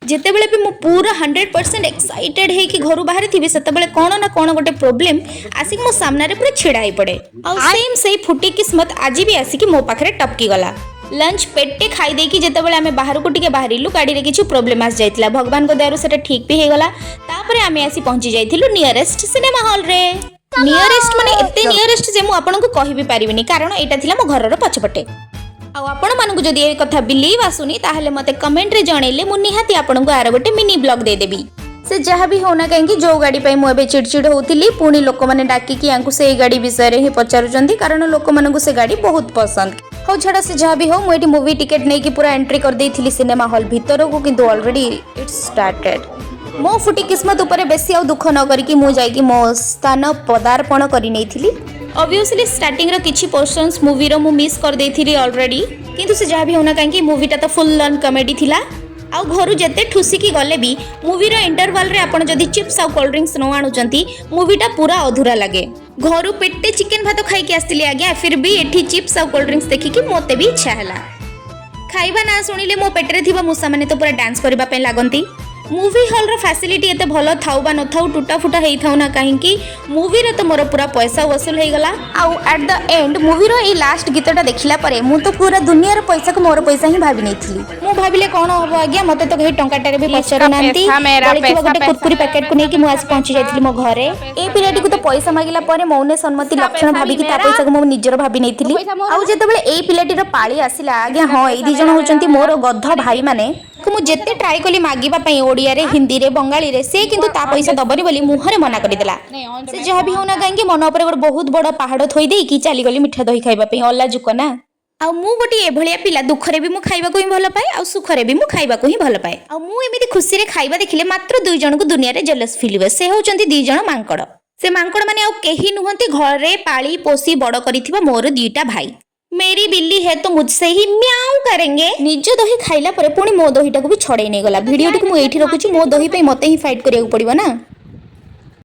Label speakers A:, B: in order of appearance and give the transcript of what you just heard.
A: ଯେତେବେଳେ ବି ମୁଁ ପୁରା 100% ଏକ୍ସାଇଟେଡ୍ ହେଇକି ଘରୁ ବାହାରିଥିବି, ସେତେବେଳେ କ'ଣ ନା କ'ଣ ଗୋଟେ ପ୍ରୋବ୍ଲେମ୍ ଆସିକି ମୋ ସାମ୍ନାରେ ପୁରା ଛିଡ଼ା ହେଇପଡ଼େ। ଆଉ ସେମ୍ ସେଇ ଫୁଟି କିସ୍ମତ ଆଜି ବି ଆସିକି ମୋ ପାଖରେ ଟପକି ଗଲା। ଲଞ୍ଚ ପେଟେ ଖାଇ ଦେଇକି ଯେତେବେଳେ ଆମେ ବାହାରକୁ ଟିକେ ବାହାରିଲୁ, ଗାଡ଼ିରେ କିଛି ପ୍ରୋବ୍ଲେମ୍ ଆସିଯାଇଥିଲା। ଭଗବାନଙ୍କ ଦୟାରୁ ସେଟା ଠିକ୍ ବି ହେଇଗଲା। ତାପରେ ଆମେ ଆସି ପହଞ୍ଚି ଯାଇଥିଲୁ ନିୟରେଷ୍ଟ ସିନେମା ହଲ୍ରେ। ନିୟରେଷ୍ଟ ମାନେ ଏତେ ନିୟରେଷ୍ଟ ଯେ ମୁଁ ଆପଣଙ୍କୁ କହିବି ପାରିବିନି, କାରଣ ଏଇଟା ଥିଲା ମୋ ଘରର ପଛପଟେ। ଆଉ ଆପଣମାନଙ୍କୁ ଯଦି ଏ କଥା ବିଲିଭ୍ ଆସୁନି, ତାହେଲେ ମୋତେ କମେଣ୍ଟରେ ଜଣେଇଲେ ମୁଁ ନିହାତି ଆପଣଙ୍କୁ ଆର ଗୋଟେ ମିନି ବ୍ଲଗ୍ ଦେଇଦେବି। ସେ ଯାହା ବି ହଉନା କାହିଁକି, ଯୋଉ ଗାଡ଼ି ପାଇଁ ମୁଁ ଏବେ ଚିଡ଼ଚିଡ଼ ହଉଥିଲି, ପୁଣି ଲୋକମାନେ ଡାକିକି ୟାଙ୍କୁ ସେଇ ଗାଡ଼ି ବିଷୟରେ ହିଁ ପଚାରୁଛନ୍ତି, କାରଣ ଲୋକମାନଙ୍କୁ ସେ ଗାଡ଼ି ବହୁତ ପସନ୍ଦ। ହଉ ଛାଡ଼, ସେ ଯାହା ବି ହଉ, ମୁଁ ଏଠି ମୁଭି ଟିକେଟ୍ ନେଇକି ପୁରା ଏଣ୍ଟ୍ରି କରିଦେଇଥିଲି ସିନେମା ହଲ୍ ଭିତରକୁ, କିନ୍ତୁ ଅଲରେଡ଼ି it's started. ମୋ ଫୁଟି କିସ୍ମତ ଉପରେ ବେଶୀ ଆଉ ଦୁଃଖ ନ କରିକି ମୁଁ ଯାଇକି ମୋ ସ୍ଥାନ ପଦାର୍ପଣ କରି ନେଇଥିଲି। ଅବଭିୟସଲି ଷ୍ଟାର୍ଟିଂର କିଛି ପୋର୍ସନ୍ସ ମୁଭିର ମୁଁ ମିସ୍ କରିଦେଇଥିଲି ଅଲରେଡ଼ି, କିନ୍ତୁ ସେ ଯାହା ବି ହଉନା କାହିଁକି, ମୁଭିଟା ତ ଫୁଲ୍ ଅନ୍ କମେଡି ଥିଲା। ଆଉ ଘରୁ ଯେତେ ଠୁସିକି ଗଲେ ବି ମୁଭିର ଇଣ୍ଟରଭାଲରେ ଆପଣ ଯଦି ଚିପ୍ସ ଆଉ କୋଲ୍ଡ ଡ୍ରିଙ୍କସ୍ ନ ଆଣୁଛନ୍ତି, ମୁଭିଟା ପୁରା ଅଧୁରା ଲାଗେ। ଘରୁ ପେଟେ ଚିକେନ୍ ଭାତ ଖାଇକି ଆସିଥିଲି ଆଜ୍ଞା, ଫିର୍ ବି ଏଠି ଚିପ୍ସ ଆଉ କୋଲ୍ଡ ଡ୍ରିଙ୍କସ୍ ଦେଖିକି ମୋତେ ବି ଇଚ୍ଛା ହେଲା। ଖାଇବା ନାଁ ଶୁଣିଲେ ମୋ ପେଟରେ ଥିବା ମୂଷାମାନେ ତ ପୁରା ଡ୍ୟାନ୍ସ କରିବା ପାଇଁ ଲାଗନ୍ତି। ମୁଭି ହଲ୍ର ଫ୍ୟାସିଲିଟି ଏତେ ଭଲ ଥାଉ ବା ନଥାଉ, ଟୁଟା ଫୁଟା ହେଇଥାଉ ନା କାହିଁକି, ମୁଭିରେ ତ ମୋର ପୁରା ପଇସା ୱସୁଲ ହେଇଗଲା। ଆଉ ଆଟ୍ the end ମୁଭିର ଏଇ ଲାଷ୍ଟ ଗୀତଟା ଦେଖିଲା ପରେ ମୁଁ ତ ପୁରା ଦୁନିଆର ପଇସାକୁ ମୋର ପଇସା ହିଁ ଭାବି ନେଇଥିଲି। ମୁଁ ଭାବିଲେ କ'ଣ ହବ ଆଜ୍ଞା, ମୋତେ ତ କେହି ଟଙ୍କାଟାରେ ବି ପଚାରୁନାହାନ୍ତି।
B: इसका मेरा
A: ବଳିଥିବା
B: पैसा,
A: ଗୋଟେ
B: पैसा,
A: କୁରକୁରି ପ୍ୟାକେଟକୁ ନେଇକି ମୁଁ ଆସି ପହଞ୍ଚି ଯାଇଥିଲି ମୋ ଘରେ। ଏ ପିଲାଟିକୁ ତ ପଇସା ମାଗିଲା ପରେ ମୌନେ ସମ୍ମତି ଲକ୍ଷଣ
B: पैसा ବି
A: ଭାବିକି ତା
B: मेरा।
A: ପଇସାକୁ ମୁଁ ନିଜର ଭାବି ନେଇଥିଲି।
B: ପଇସା ମୋର।
A: ଆଉ ଯେତେବେଳେ ଏଇ ପିଲାଟିର ପାଳି ଆସିଲା ଆଜ୍ଞା, ହଁ, ଏଇ ଦି ଜଣ ହେଉଛନ୍ତି ମୋର ଗଧ ଭାଇମାନେ। ମୁଁ ଯେତେ ଟ୍ରାଏ କଲି ମାଗିବା ପାଇଁ ଓଡ଼ିଆରେ, ହିନ୍ଦୀରେ, ବଙ୍ଗାଳୀରେ, ସେ କିନ୍ତୁ ତା ପଇସା ଦବନି ବୋଲି ମୁହଁରେ ମନା କରିଦେଲା। ସେ ଯାହା ବି ହଉନା କାହିଁକି, ମନ ଉପରେ ଗୋଟେ ବହୁତ ବଡ଼ ପାହାଡ଼ ଥୋଇ ଦେଇକି ଚାଲିଗଲି ମିଠା ଦହି ଖାଇବା ପାଇଁ। ଅଲାଜୁକ ନା? ଆଉ ମୁଁ ଗୋଟିଏ ଏଭଳିଆ ପିଲା, ଦୁଃଖରେ ବି ମୁଁ ଖାଇବାକୁ ହିଁ ଭଲ ପାଏ ଆଉ ସୁଖରେ ବି ମୁଁ ଖାଇବାକୁ ହିଁ ଭଲ ପାଏ। ଆଉ ମୁଁ ଏମିତି ଖୁସିରେ ଖାଇବା ଦେଖିଲେ ମାତ୍ର ଦୁଇ ଜଣଙ୍କୁ ଦୁନିଆରେ ଜେଲସ୍ ଫିଲ୍ ହୁଏ। ସେ ହେଉଛନ୍ତି ଦି ଜଣ ମାଙ୍କଡ଼। ସେ ମାଙ୍କଡ଼ ମାନେ ଆଉ କେହି ନୁହନ୍ତି, ଘରେ ପାଳି ପୋଷି ବଡ଼ କରିଥିବା ମୋର ଦିଟା ଭାଇ। मेरी बिल्ली है तो मुझसे ही म्याऊ करेंगे। ନିଜ ଦହି ଖାଇଲା ପରେ ପୁଣି ମୋ ଦହିଟାକୁ ବି ଛଡ଼େଇ ନେଇଗଲା। ଭିଡ଼ିଓଟିକୁ ମୁଁ ଏଇଠି ରଖୁଛି। ମୋ ଦହି ପାଇଁ ମୋତେ ହିଁ ଫାଇଟ୍ କରିବାକୁ ପଡ଼ିବ ନା।